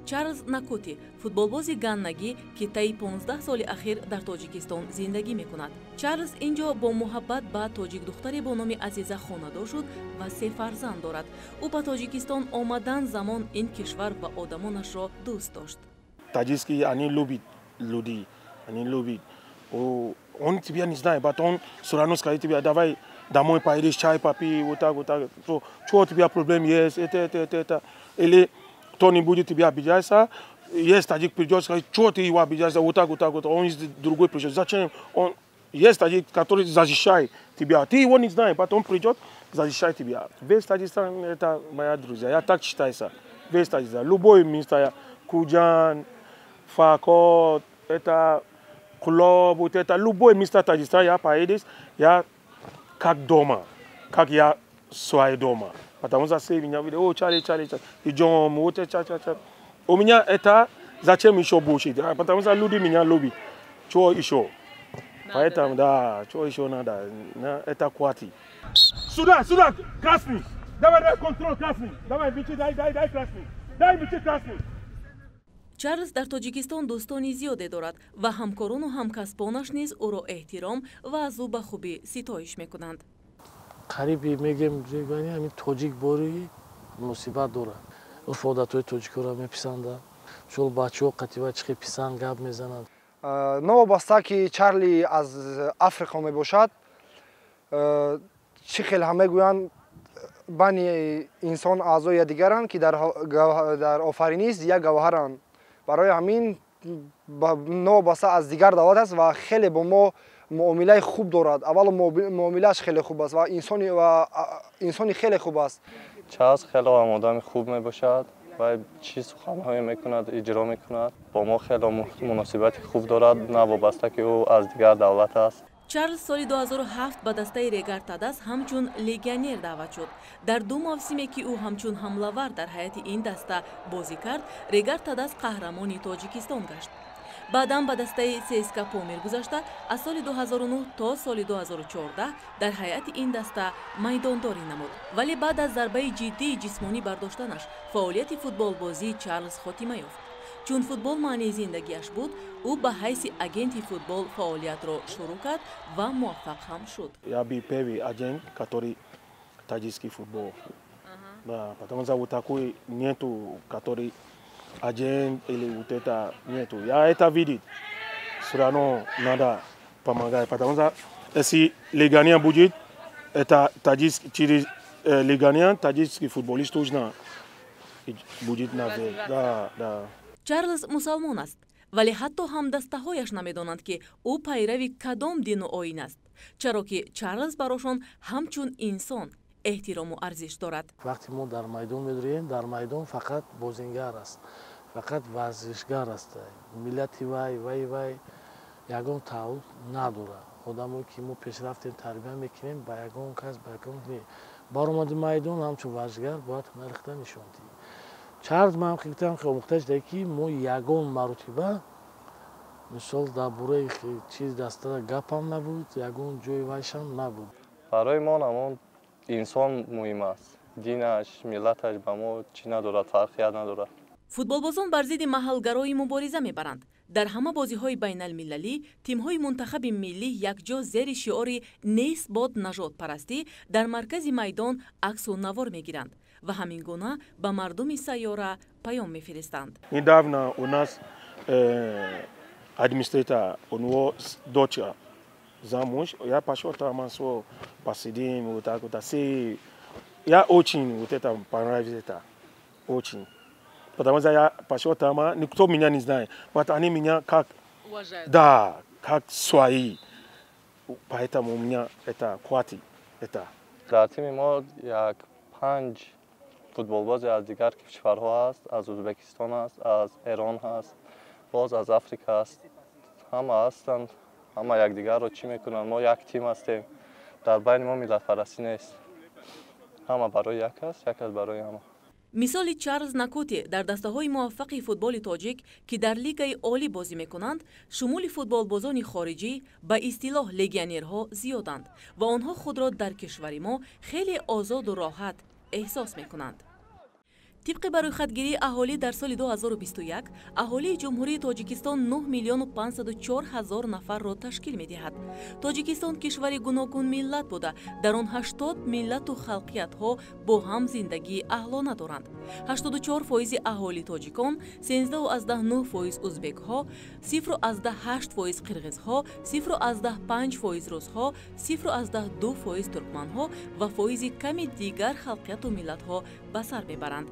Чарлз Накути, футболбози ганнагӣ, ки таи 15 соли ахир дар Тоҷикистон зиндагӣ мекунад. Чарлз ин ҷо бо муҳаббат ба тоҷикдухтаре бо номи Азиза хонадор шуд ва се фарзанд дорад. Ӯ ба Тоҷикистон омадан замон ин кишвар ва одамонашро дӯст дошт. Таджикский, они любят люди, они любят. Он тебя не знает, потом все равно скажет тебе: «Давай домой поедешь, чай попей», вот так, вот так. Что у тебя проблем есть, это, это, это, это. Или кто не будет тебя обижаться, есть таджик придет, скажет: «Что ты его обижаешься?», вот так, вот так, вот. Он из другой придет. Зачем? Он есть таджик, который защищает тебя. Ты его не знаешь, потом придет, защищает тебя. Весь Таджикистан — это моя друзья. Я так считаю. Весь Таджикистан. Любое место, Худжанд, Фархор, это Кулоб, вот это, любое место Таджикистан, я поедешь, я как дома, как я свой дома. Потому что все меня видят: «О, Чарли, Чарли, Чарли, идем», вот это, ча, ча. У меня это, зачем еще больше? Потому что люди меня любят. Что еще? Поэтому, да, что еще надо? Это хватит. Сюда, сюда, красный. Давай, давай, контроль, красный. Давай, мячи, дай, дай, дай, красный. Дай мячи, красный. Чарлз дар Тоҷикистон дӯстони зиёде дорад ва ҳамкорону ҳамкасбонаш низ ӯро эҳтиром ва аз ӯ ба хубӣ ситоиш мекунанд. Қариби мегем, ҳамин тоҷик бори муносибат дорад. Урфу одатҳои тоҷикоро меписандад. Мисол, бачаҳо қатива чихе писанд гап мезананд. Новобаста ки Чарли аз Африқо мебошад, чӣ хел ҳам мегӯянд, бани инсон аъзои якдигаранд, ки дар офариниш як гавҳаранд. Барои ҳамин новобаста аз дигар давлат аст ва хеле бо мо муомилаи хуб дорад. Аввало, муомилааш хеле хуб аст ва инсони хеле хуб аст. Чарлз хеле ҳам одами хуб мебошад ва чӣ суханҳое мекунад, иҷро мекунад. Бо мо хеле муносибати хуб дорад, навобаста ки ӯ аз дигар давлат аст. Чарлз соли 2007 ба дастаи Регар Тадаз ҳамчун легионер даъват шуд. Дар ду мавсиме, ки ӯ ҳамчун ҳамлавар дар ҳайати ин даста бозӣ кард, Регар Тадаз қаҳрамони Тоҷикистон гашт. Баъдан ба дастаи ЦСКА Помир гузашта, аз соли 2009 то соли 2014 дар ҳайати ин даста майдондорӣ намуд. Вале баъд аз зарбаи ҷиддии ҷисмонӣ бардоштанаш фаъолияти футболбозии Чарлз хотима ёфт. Чун футбол маънии зиндагиаш буд, ӯ ба ҳайси агенти футбол фаъолиятро шурӯъ кард ва муваффақ ҳам шуд. Я был первый агент, который таджикский футбол. Да, потому что вот такой нету, который агент или вот это нету. Я это видит. Все равно надо помогать, потому что если легионер будет, это таджикский, через легионер таджикский футболист нужно будет наверх. Да. Чарлз мусалмон аст, вале ҳатто ҳамдастаҳояш намедонанд, ки ӯ пайрави кадом дину оин аст, чаро ки Чарлз барошон ҳамчун инсон эҳтирому арзиш дорад. Вақте мо дар майдон медурем, дар майдон фақат бозингар аст, фақат варзишгар аст. Миллати вай, вай ягон тааллуқ надорад. Одамое ки мо пешрафтем, тарбия мекунем, ба ягон кас, ба ягон не. Баромади майдон, ҳамчун варзишгар бояд ҳунари худа нишон диҳӣ. Чарлз ман гуфтам, омӯхта шуда, ки мо ягон маротиба, мисол, дар бораи чиз даста гапам набуд, ягон ҷои вайшам набуд. Барои мо ҳамон инсон муҳим аст. Динаш, миллаташ ба мо чӣ надорад, фарқият надорад. Футболбозон бар зидди маҳалгароӣ мубориза мебаранд. Дар ҳама бозиҳои байналмилалӣ тимҳои мунтахаби миллӣ якҷо зери шиори «Нест бод нажодпарастӣ» дар маркази майдон аксу навор мегиранд ва ҳамин гуна ба мардуми сайёра паём мефиристанд. Недавно у нас администратор, у него дочка замуж, я пошел там, посидим, вот так вот. Я очень вот это понравилось, это, очень. Потому что я пошел там, никто меня не знает. Вот они меня как уважают. Да, как свои. Поэтому у меня это хватит. Это. Дар тими мо як панҷ футболбозе аз дигар кишварҳо ҳаст, аз Ӯзбекистон аст, аз Эрон ҳаст, боз аз Африка аст. Ҳама ҳастанд, ҳама якдигарро чӣ мекунанд. Мо як тим ҳастем. Дар байни мо миллатпарастӣ нест. Ҳама барои як аст, як аст барои ҳама. Мисоли Чарлз Накути дар дастаҳои муваффақи футболи тоҷик, ки дар лигаи олӣ бозӣ мекунанд, шумули футболбозони хориҷӣ, ба истилоҳ легионерҳо, зиёданд ва онҳо худро дар кишвари мо хеле озоду роҳат эҳсос мекунанд. Тибқи барӯйхатгирии аҳолӣ дар соли 2021, аҳолии Ҷумҳурии Тоҷикистон 9 миллиону 504 ҳазор нафарро ташкил медиҳад. Тоҷикистон кишвари гуногунмиллат буда, дар он 80 миллату халқиятҳо бо ҳам зиндагии аҳлона доранд. 84% аҳолӣ тоҷикон, 13,9% узбекҳо, 0,8% қирғизҳо, 0,5% русҳо, 0,2% туркманҳо ва фоизи ками дигар халқияту миллатҳо ба сар мебаранд.